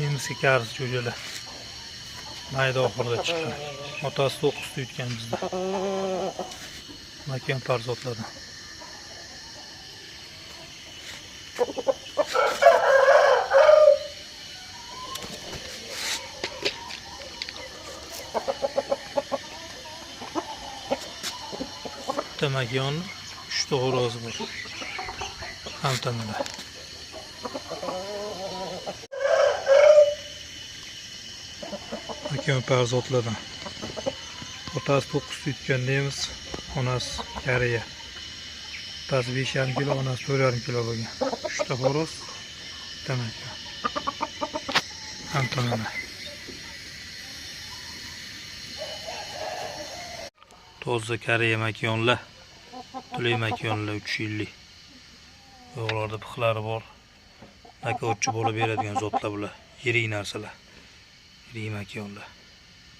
Nemisga karisi jo'jalar. Mayda oxirida chiqqan. Otasi 9 ta yutgan bizda. Makan parzotlardan. Bitta makan, 3 ta xo'rozi bor. Hamtanalar. Makan parzotlardan. Otasi 9 ta yutgan nemis, onasi Koreya. Otasi 5,5 kilo, onasi 4,5 kilo bo'lgan. 3 ta xo'roz, bitta makan. Hamtanalar. Toza Koreya makonlar, Tulay makonlar 3 yillik. Yo'qlarda pixlari bor. Nakotchi bo'lib beradigan zotlar bular. Yirik narsalar. Yirik makonlar.